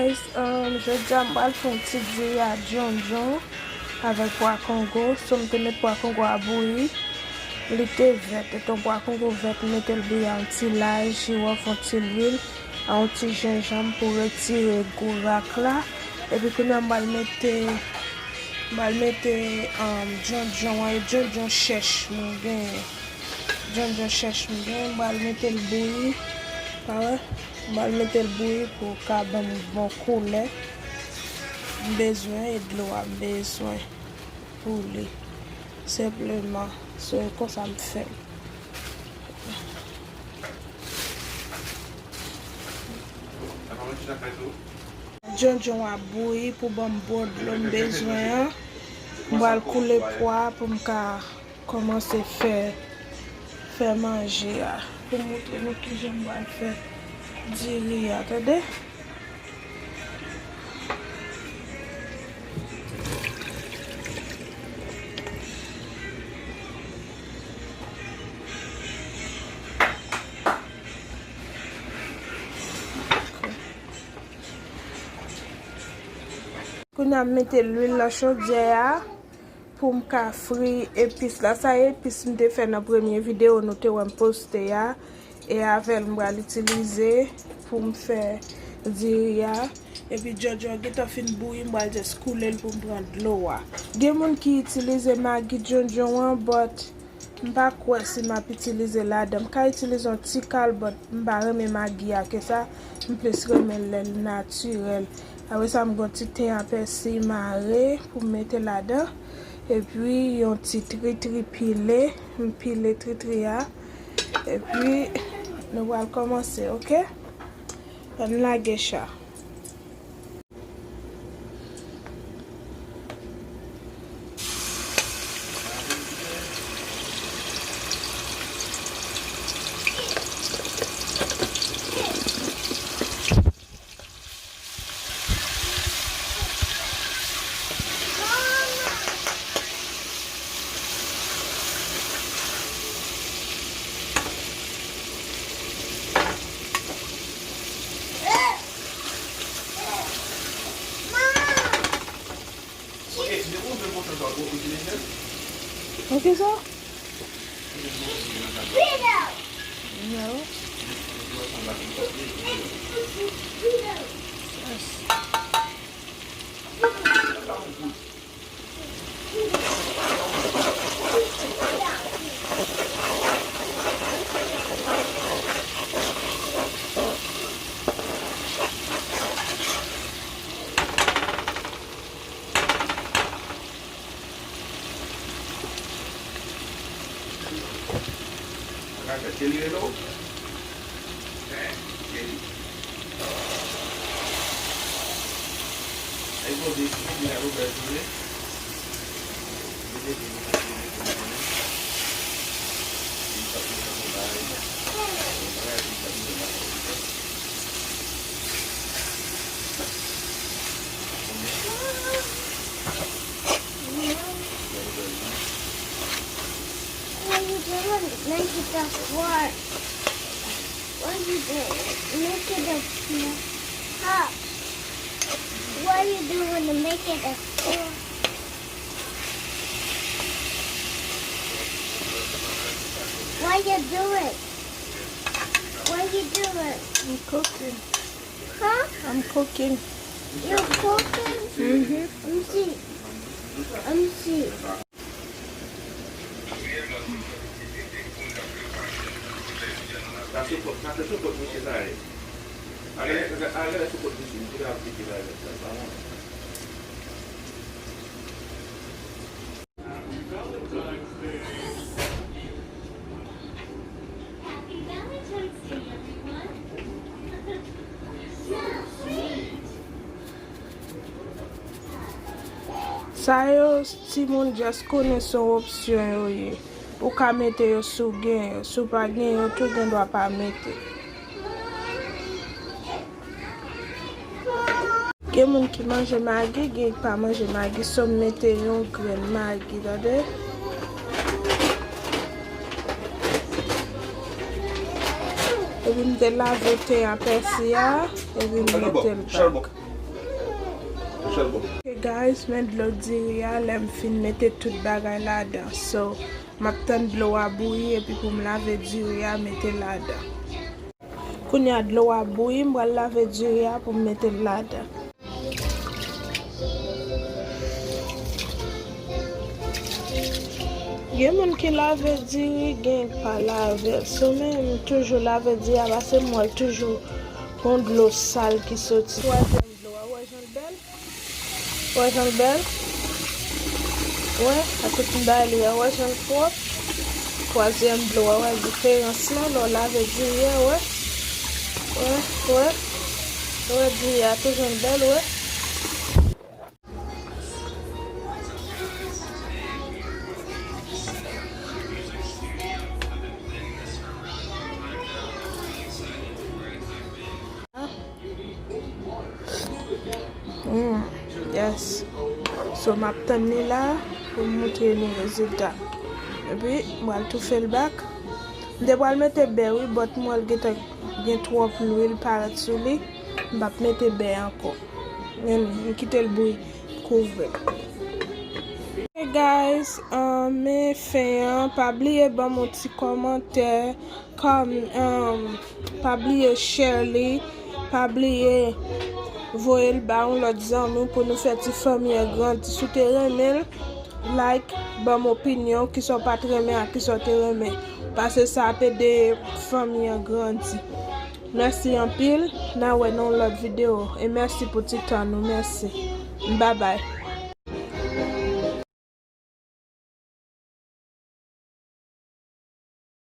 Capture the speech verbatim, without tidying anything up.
Guys, um, jodi a m pral fè yon ti diri a djondjon avèk pwa kongo. So, m te met pwa kongo a bouyi. Li te vèt. Etan pwa kongo vèt, m mete l bouyi a yon ti lay, jiwòf, yon ti lwil, a yon ti jenjanm pou retire gou rak la. Epi kounye a m pral mete, m pral mete, um, djondjon an, e djondjon chèch mwen genyen. Djondjon chèch m gen, m pral mete l bouyi. Pa wè? M pral mete l bouyi pou l ka ban m bon koulè. M bezwen e dlo a m bezwen pou li. Senpleman. So, e konsa m fè l. Djondjon ap bouyi pou ban m bon dlo m bezwen an. M pral koule pwa pou m ka kòmanse fè, fè manje a. Pou m montre nou kijan m pral fè diri a, tande? Kounye a m mete lwil nan chodyè a pou m ka fri epis la. Sa e epis m te fè nan premye videyo nou te wè m poste a. E avè l m pral itilize pou m fè diri a. Epi djondjon an gentan fin bouyi, m pral just koule l pou m pran dlo a. Gen moun ki itilize magi djondjon an, but m pa kwè si m ap itilize ladan. M ka itilize yon ti kal, but m pa renmen magi a ke sa. M plis renmen lè l natirèl. Apre sa, m gon ti ten a pèsi mare pou m mete ladan. Epi, yon ti tritri pile. M pile tritri a. Epi, nou pral kòmanse, oke? Ann lage cha. Ok, sa? No. Yes. What are you doing? Make it a fork. What are you doing? Make it a cup. What are you doing to make it a fork? What you doing? What you doing? I'm cooking. Huh? I'm cooking. You cooking? Mm-hmm. Let me see. Let me see. Sa yo, timoun, just konnen se yon opsyon yo ye. Ou ka mete yo si w gen yo. Si w pa gen yo tou, gen dwa pa mete. Gen moun ki manje magi, gen ki pa manje magi, so m mete yon grenn magi, tande. Epi m te lave ten a pèsi a, epi m mete l back. Ok guys, men dlo diri a lè m fin mete tout bagay ladan. So, m ap tann dlo a bouyi epi pou m lave diri a mete ladan. Kounye a dlo a bouyi, m pral lave diri a pou m mete l ladan. Gen moun ki lave diri, gen k pa lave l. So, men m toujou lave diri a, pase m wè l toujou gon dlo sal ki soti. Twazyèm dlo a, ou wè jan l bèl? Ou wè jan l bèl? Ou wè, ak tout bagay li a, ou wè jan l pwòp? Twazyèm dlo a, ou wè diferans lan, lè w lave diri a, ou wè? Ou wè, ou wè? Ou wè diri a tou jan l bèl, ou wè? Mm, yes. So, m ap tann li la pou m montre nou rezilta. Epi, m pral toufe l back. M te pral mete bè, wi, but m wè l gentan gen twòp lwil parèt sou li. M p ap mete bè ankò. Men, m kite l bouyi, kouvri l. Hey guys, um, men fen an, pa bliye ban m yon ti kòmantè, kòm, um, pa bliye share li, pa bliye voye l ba yon lòt zanmi w pou nou fè ti fanmi an grandi. Si w te renmen l, like, ban m opinyon, kisa w pa t renmen ak kisa w te renmen. Pase sa ap ede fanmi an grandi. Mèsi anpil, n a wè nan yon lòt videyo. E mèsi pou ti tan nou, mèsi. Babay.